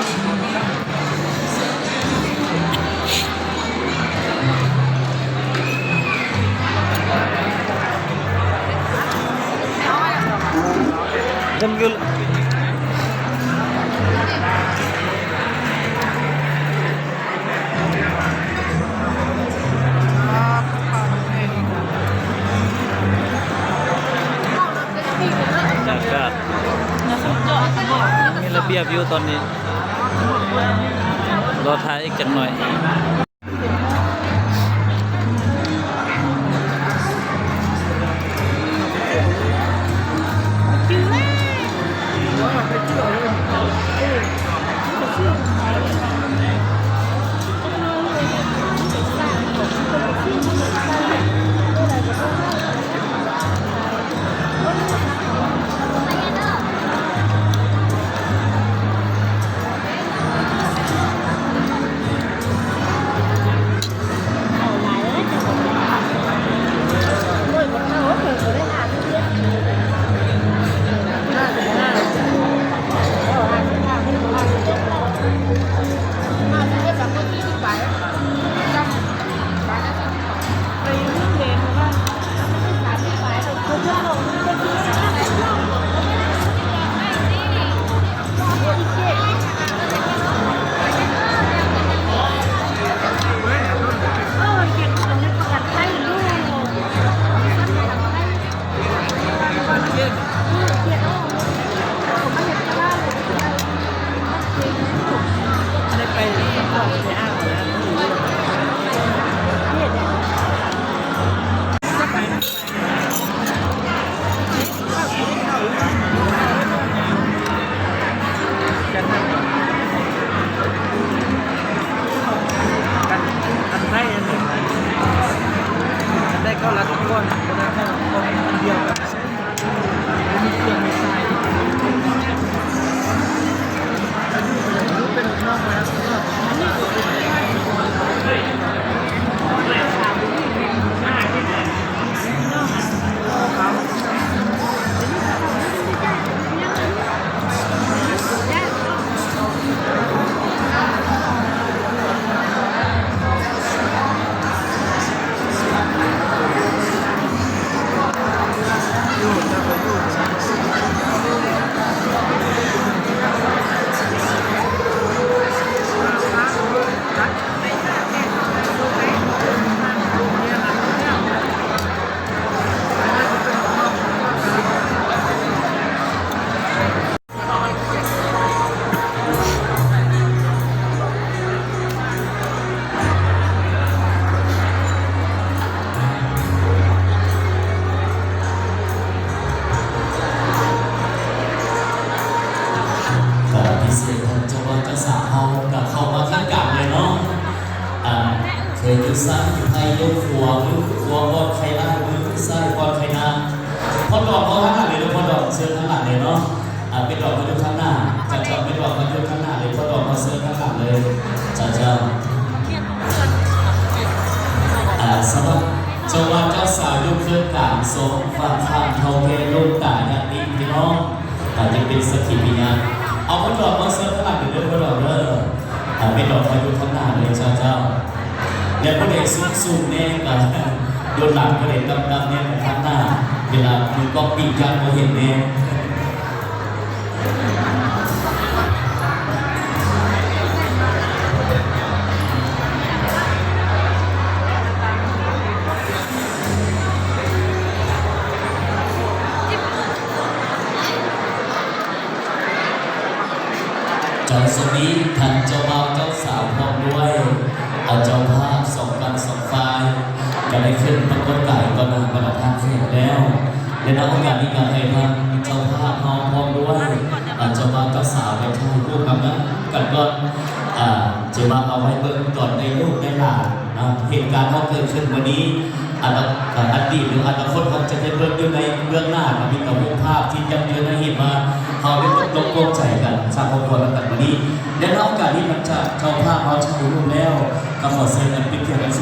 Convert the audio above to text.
Thank you. ບັນຍາກາດ ມີລະບຽບຢູ່ຕອນນີ້ ລໍຖ້າອີກຈັກໜ້ອຍ. ຢູ່ຊ້າຍ ຢູ່ໄທ ຢູ່ຂວາ ຢູ່ຂວາປອດໄຄລ້າຍ ຢູ່ຊ້າຍປອດໄຄໜ້າ. ພໍ່ດອກເຮົາທາງຫຼັງເລີຍເດີ ພໍ່ດອກເຊີນທາງຫຼັງເລີຍເນາະ. ອາ ແມ່ດອກມາຢູ່ທາງໜ້າ ເຈົ້າ ເຈົ້າ ແມ່ດອກມາຢູ່ທາງໜ້າເລີຍ ພໍ່ດອກເຮົາເຊີນທາງຫຼັງເລີຍ ເຈົ້າ ເຈົ້າ. ອາ ສຳລັບເຈົ້າບ່າວເຈົ້າສາວຢູ່ເຄິ່ງກາງ ສອງຟາກຂ້າງ ເຖົ້າແກ່ລຸງຕາຍາດຕິພີ່ນ້ອງ ອາ ຈະເປັນສັກຂີພະຍານ. ເອົາພໍ່ດອກມາເຊີນທາງຫຼັງເດີ ພໍ່ດອກເດີ. ອາ ແມ່ດອກມາຢູ່ທາງໜ້າເລີຍ ເຈົ້າ ເຈົ້າ. ແລະ ຜູ້ໃດສູງໆແດ່ກໍຢູ່ຫຼັງ ຜູ້ໃດຕ່ຳໆແດ່ກໍທາງໜ້າ ເວລາມືກ້ອງປີ້ງຢ້ານບໍ່ເຫັນແດ່. ເຈົ້າ ຊ່ວງນີ້ທ່ານເຈົ້າບ່າວເຈົ້າສາວພ້ອມດ້ວຍ ເຈົ້າພາບສອງຝັ່ງສອງຝ່າຍ ກໍໄດ້ຂຶ້ນປາກົດກາຍຕໍ່ໜ້າບັນດາທ່ານແຂກແລ້ວ ແລະ ໃນໂອກາດນີ້ກໍໃຫ້ທາງເຈົ້າພາບເຮົາພ້ອມດ້ວຍ ເຈົ້າບ່າວເຈົ້າສາວໄປຖ່າຍຮູບນຳກັນກ່ອນ. ອາ ຈະວ່າເອົາໄວ້ເບິ່ງຕອນໄດ້ລູກໄດ້ຫຼານເນາະ ເຫດການເຮົາເກີດຂຶ້ນມື້ນີ້ ອະນາ ອະດີດ ຫຼື ອະນາຄົດເຮົາຈະໄດ້ເບິ່ງຢູ່ໃນເບື້ອງໜ້າ ກໍມີແຕ່ຮູບພາບທີ່ຢັ້ງຢືນໃຫ້ເຫັນວ່າເຮົາໄດ້ຕົກລົງປົງໃຈກັນ ສ້າງຄອບຄົວນຳກັນມື້ນີ້. ໃນໂອກາດນີ້ ຫຼັງຈາກເຈົ້າພາບເຮົາຖ່າຍຮູບແລ້ວ ກໍຂໍເຊີນອັນເປັນກຽດທັງ